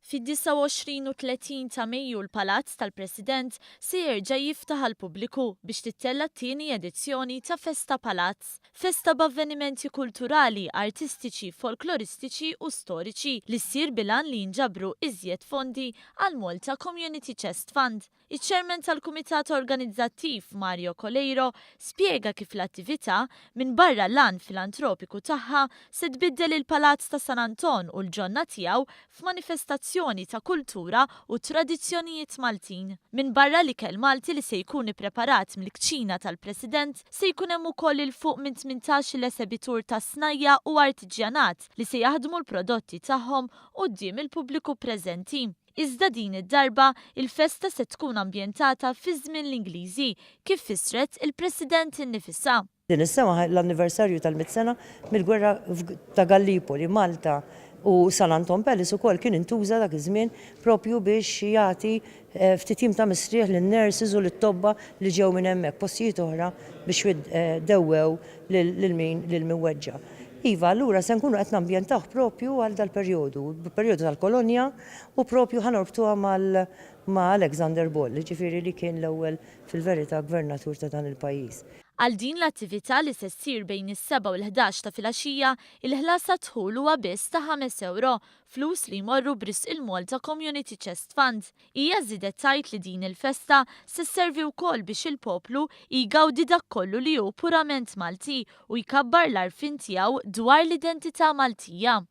Fid-29 u 30 ta' Mejju l-Palazz tal-President se jerġa' jiftaħ għall-pubbliku biex tittella' t-tieni edizzjoni ta' Festa Palazz. Festa b'avvenimenti kulturali, artistiċi, folkloristiċi u storiċi li ssir bil-għan li jinġabru iżjed fondi għall-Malta Community Chest Fund. Iċ-Chairman tal-Kumitat Organizzattiv, Mario Coleiro, spjega kif l-attività, minbarra l-għan filantropiku tagħha, se tbiddel il-Palazz ta' San Anton u l-ġonna tiegħu f'manifestazzjoni ta' kultura u tradizzjonijiet Maltin. Minbarra l-ikel Malti li se jkun ippreparat mill-kċina tal-President, se jkun hemm ukoll 'il fuq minn 18-il esebitur ta' snajja' u artiġjanat li se jaħdmu l-prodotti tagħhom quddiem il-pubbliku preżenti. Iżda din id-darba, il-festa se tkun ambjentata fi żmien l-Ingliżi, kif fissret il-President innifisha. Din is-sena l-anniversarju tal-mitt sena mill-gwerra ta' Gallipoli, Malta u San Anton Palace ukoll kien intuża dak iż-żmien propju biex jagħti ftit jiem ta' mistrieħ lin-nurses u lit-tobba li ġew minn hemmhekk, postijiet oħra biex dewwew lil min lil min weġġa'. Iva, allura se nkunu qed nambjentawh propju għal dal-perjodu, perjodu tal-kolonja u propju ħa norbtuha mal ma' Alexander Ball, jiġifieri li kien l-ewwel fil-verità gvernatur ta' dan il-pajjiż. Għal din l-attività li se ssir bejn is-sebgħa u l-ħdax ta' filgħaxija, il-ħlas għad-dħul huwa biss ta' ħames ewro, flus li jmorru b'risq il-Malta Community Chest Fund. Hija żiedet tgħid li din il-festa se sservi wkoll biex il-poplu jgawdi dak kollu li hu purament Malti u jkabbar l-għarfien tiegħu dwar l-identità Maltija.